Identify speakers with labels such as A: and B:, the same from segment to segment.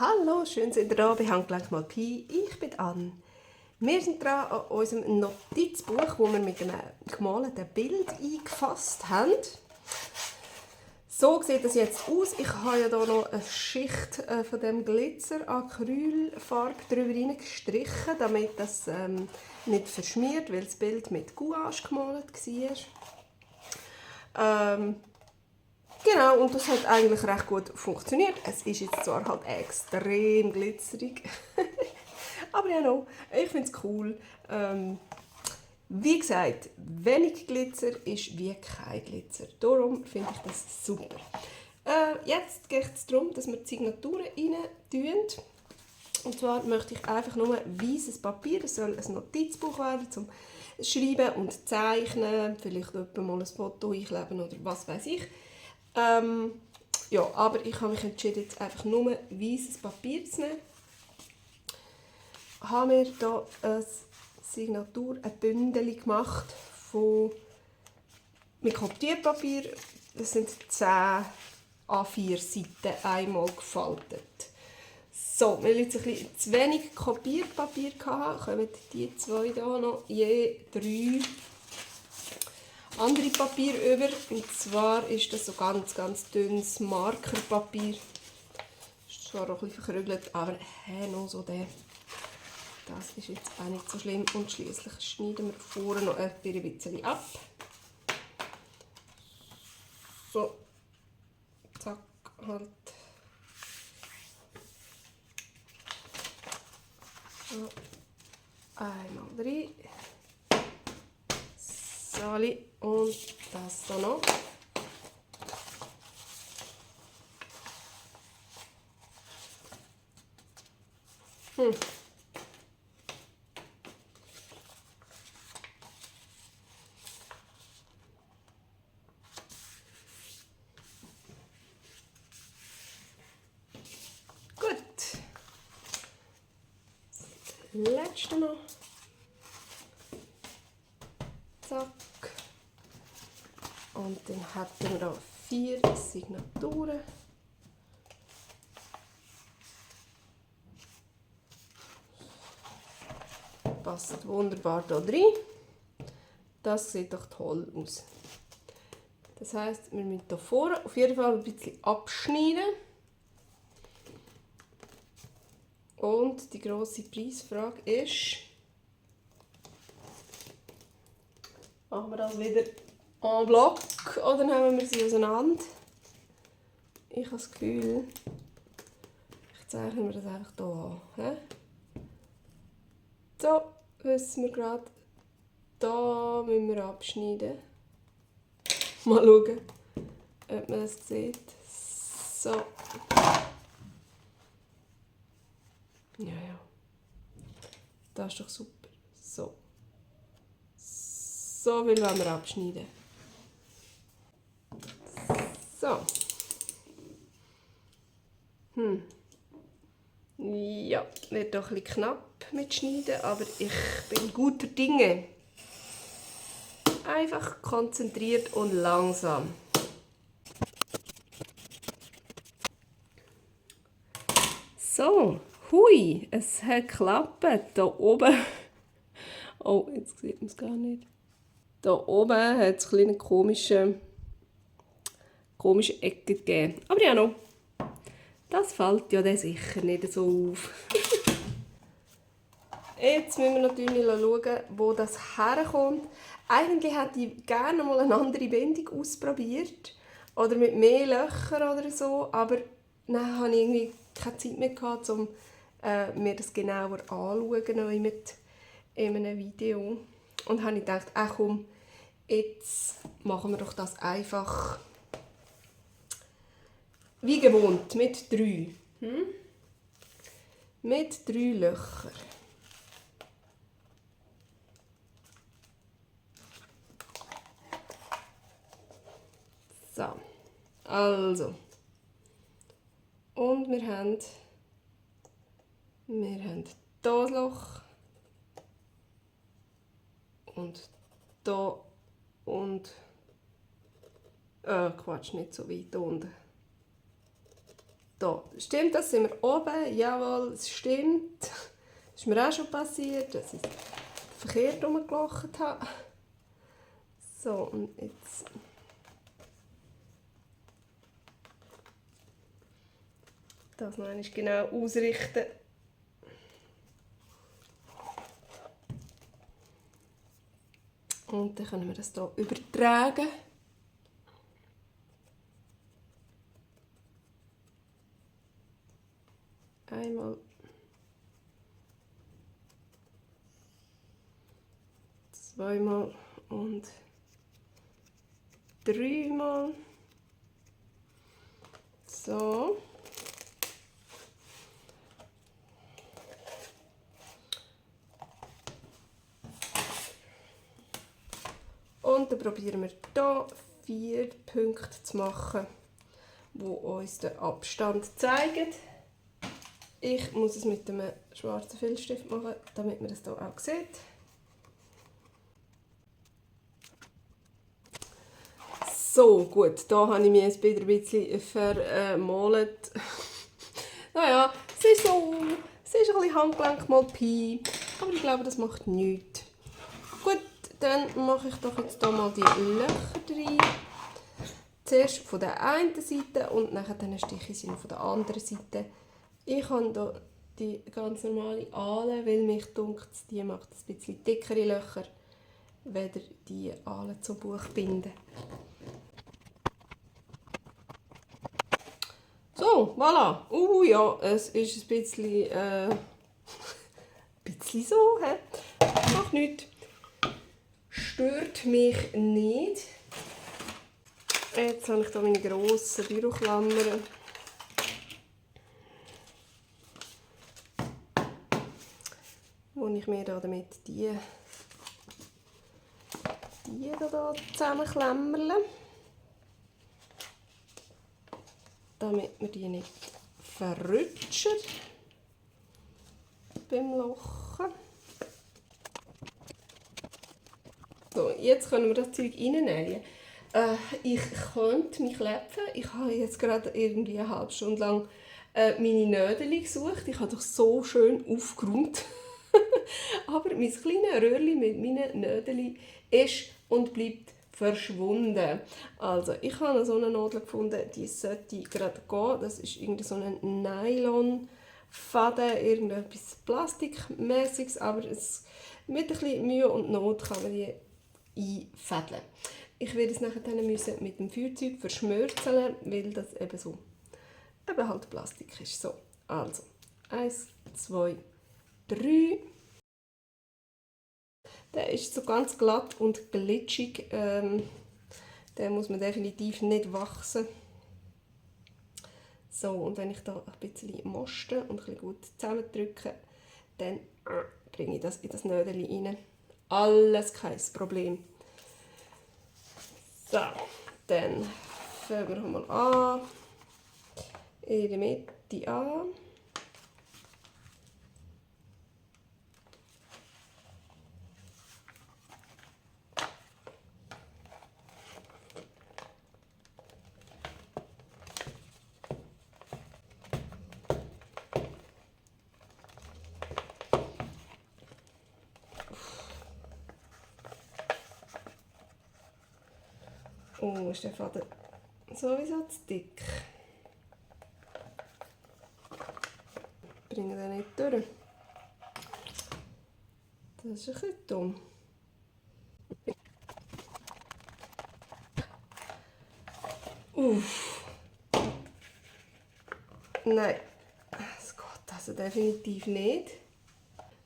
A: Hallo, schön seid ihr da bei Handgelenk mal Pi. Ich bin Anne. Wir sind dran an unserem Notizbuch, wo wir mit einem gemalten Bild eingefasst haben. So sieht das jetzt aus. Ich habe ja hier noch eine Schicht von dem Glitzer-Acrylfarbe drüber gestrichen, damit das nicht verschmiert, weil das Bild mit Gouache gemalt war. Genau, und das hat eigentlich recht gut funktioniert. Es ist jetzt zwar halt extrem glitzerig, aber ja, no, ich finde es cool. Wie gesagt, wenig Glitzer ist wie kein Glitzer. Darum finde ich das super. Jetzt geht es darum, dass wir die Signaturen rein tun. Und zwar möchte ich einfach nur weißes Papier, es soll ein Notizbuch werden, zum Schreiben und Zeichnen, vielleicht mal ein Foto einkleben oder was weiß ich. Ja, aber ich habe mich entschieden, jetzt einfach nur weißes Papier zu nehmen. Ich habe mir hier eine Signatur, ein Bündel gemacht mit Kopierpapier. Das sind 10 A4 Seiten einmal gefaltet. So, weil ich jetzt ein bisschen zu wenig Kopierpapier hatte, kommen die zwei hier noch je 3 andere Papier über. Und zwar ist das so ganz, ganz dünnes Markerpapier. Ist zwar auch ein bisschen verkrügelt, aber noch so der. Das ist jetzt auch nicht so schlimm. Und schliesslich schneiden wir vorne noch ein bisschen ab. So, zack, halt. So. Einmal rein. Sali und das da noch. Gut. Das letzte noch. Zack. Und dann hätten wir hier 4 Signaturen. Passt wunderbar hier drin. Das sieht doch toll aus. Das heisst, wir müssen hier vorne auf jeden Fall ein bisschen abschneiden. Und die grosse Preisfrage ist, machen wir das wieder en bloc oder nehmen wir sie auseinander? Ich habe das Gefühl, ich zeichne mir das einfach hier an. So, wissen wir gerade, da müssen wir abschneiden. Mal schauen, ob man das sieht. So. Ja. Das ist doch super. So. So viel wollen wir abschneiden. So. Ja, wird doch ein bisschen knapp mit Schneiden, aber ich bin guter Dinge. Einfach konzentriert und langsam. So, hui, es hat geklappt. Da oben. Oh, jetzt sieht man es gar nicht. Da oben hat es kleine komische Ecken gegeben. Aber ja noch. Das fällt ja dann sicher nicht so auf. Jetzt müssen wir natürlich schauen, wo das herkommt. Eigentlich hätte ich gerne mal eine andere Bindung ausprobiert. Oder mit mehr Löchern oder so. Aber dann hatte ich irgendwie keine Zeit mehr gehabt, um mir das genauer anzuschauen mit in einem Video. Und dann habe ich gedacht, ach komm, jetzt machen wir doch das einfach wie gewohnt, mit 3. Mit 3 Löchern. So, also. Und wir haben das Loch. Und da und Quatsch, nicht so weit unten. Da. Stimmt das? Sind wir oben? Jawohl, es stimmt. Das ist mir auch schon passiert, dass ich verkehrt rumgelacht habe. So, und jetzt... Das noch einmal genau ausrichten. Und dann können wir das hier übertragen. Einmal. Zweimal und dreimal. So. Und dann probieren wir hier 4 Punkte zu machen, die uns den Abstand zeigen. Ich muss es mit einem schwarzen Filzstift machen, damit man das hier auch sieht. So, gut, da habe ich mich jetzt wieder ein bisschen vermalt. Naja, es ist ein bisschen Handgelenk mal Pi, aber ich glaube, das macht nichts. Gut, dann mache ich doch jetzt hier mal die Löcher rein. Zuerst von der einen Seite und dann stiche ich sie von der anderen Seite. Ich habe hier die ganz normale Aale, weil mich dunkt, die macht ein bisschen dickere Löcher, weder die Aale zum Buchbinden. So, voilà. Ja, es ist ein bisschen, bisschen so. Macht nichts. Stört mich nicht. Jetzt habe ich hier meine grossen Büroklammern. Wo ich mir damit die hier zusammenklemmerle. Damit wir die nicht verrutschen beim Lochen. So, jetzt können wir das Zeug reinnähen. Ich könnte mich klepfen. Ich habe jetzt gerade irgendwie eine halbe Stunde lang meine Nägel gesucht. Ich habe doch so schön aufgeräumt. Aber mein kleines Röhrchen mit meinen Nägeln ist und bleibt verschwunden. Also, ich habe so eine Nadel gefunden, die sollte gerade gehen. Das ist irgendwie so ein Nylonfaden, irgendetwas Plastikmäßiges, aber mit ein bisschen Mühe und Not kann man die einfädeln. Ich werde es nachher dann mit dem Feuerzeug verschmürzeln, weil das eben so halt Plastik ist. So, also 1, 2, 3. Der ist so ganz glatt und glitschig. Der muss man definitiv nicht wachsen. So, und wenn ich da ein bisschen moste und ein bisschen gut zusammendrücke, dann bringe ich das in das Nädelchen rein. Alles kein Problem. So, dann fangen wir mal an. In der Mitte an. Oh, ist der Faden sowieso zu dick. Bringen den nicht durch. Das ist ein bisschen dumm. Nein, das geht also definitiv nicht.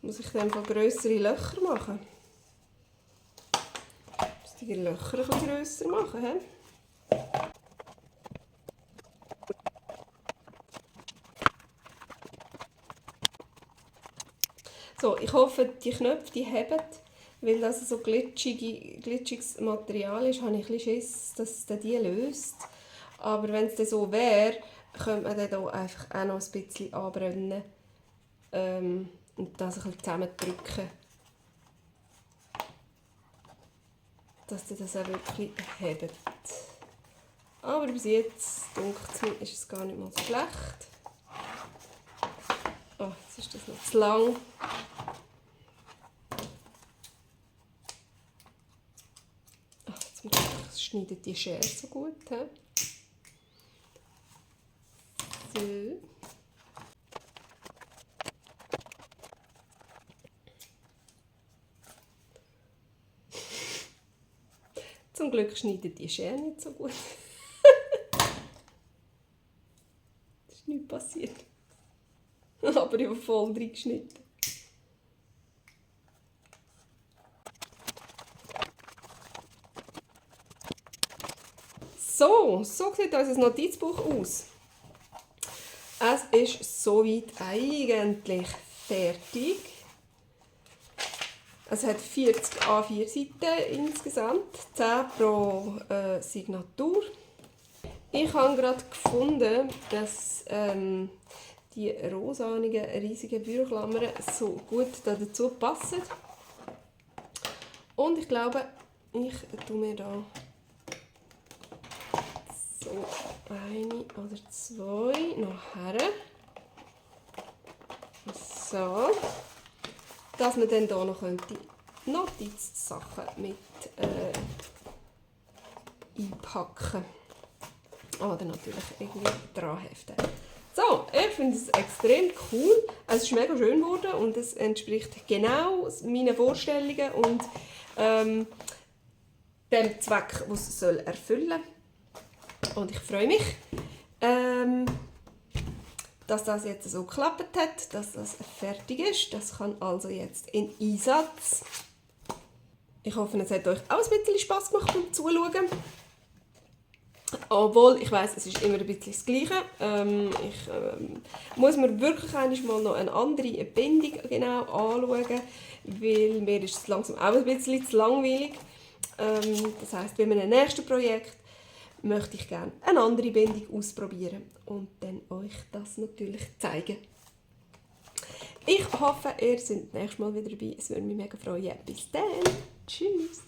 A: Muss ich dann grössere Löcher machen? Muss ich die Löcher ein bisschen grösser machen? He? So, ich hoffe, die Knöpfe die heben, weil das so glitschiges Material ist, habe ich ein bisschen Schiss, dass es die löst. Aber wenn es dann so wäre, könnte man dann hier einfach auch noch ein bisschen anbrennen und das ein bisschen zusammendrücken, dass das auch wirklich hebt. Aber bis jetzt, denkt es mir, ist es gar nicht mal so schlecht. Oh, jetzt ist das noch zu lang. Ach, jetzt schneidet die Schere so gut. He? So. Zum Glück schneidet die Schere nicht so gut. Es ist nichts passiert. Aber ich habe voll reingeschnitten. So sieht unser Notizbuch aus. Es ist soweit eigentlich fertig. Es hat 40 A4 Seiten insgesamt, 10 pro Signatur. Ich habe gerade gefunden, dass die rosanigen, riesigen Büroklammern so gut dazu passen. Und ich glaube, ich tue mir da so eine oder zwei noch her. So. Dass man dann hier noch Notizsachen mit einpacken. Oder natürlich irgendwie dran heften. So, ich finde es extrem cool. Es ist mega schön geworden und es entspricht genau meinen Vorstellungen und dem Zweck, den es erfüllen soll. Und ich freue mich, dass das jetzt so geklappt hat, dass das fertig ist. Das kann also jetzt in Einsatz. Ich hoffe, es hat euch auch ein bisschen Spass gemacht beim Zuschauen. Obwohl, ich weiss, es ist immer ein bisschen das Gleiche. Ich muss mir wirklich einmal noch eine andere Bindung genau anschauen, weil mir ist es langsam auch ein bisschen zu langweilig. Das heisst, bei meinem nächsten Projekt möchte ich gerne eine andere Bindung ausprobieren und dann euch das natürlich zeigen. Ich hoffe, ihr seid nächstes Mal wieder dabei. Es würde mich mega freuen. Bis dann. Tschüss.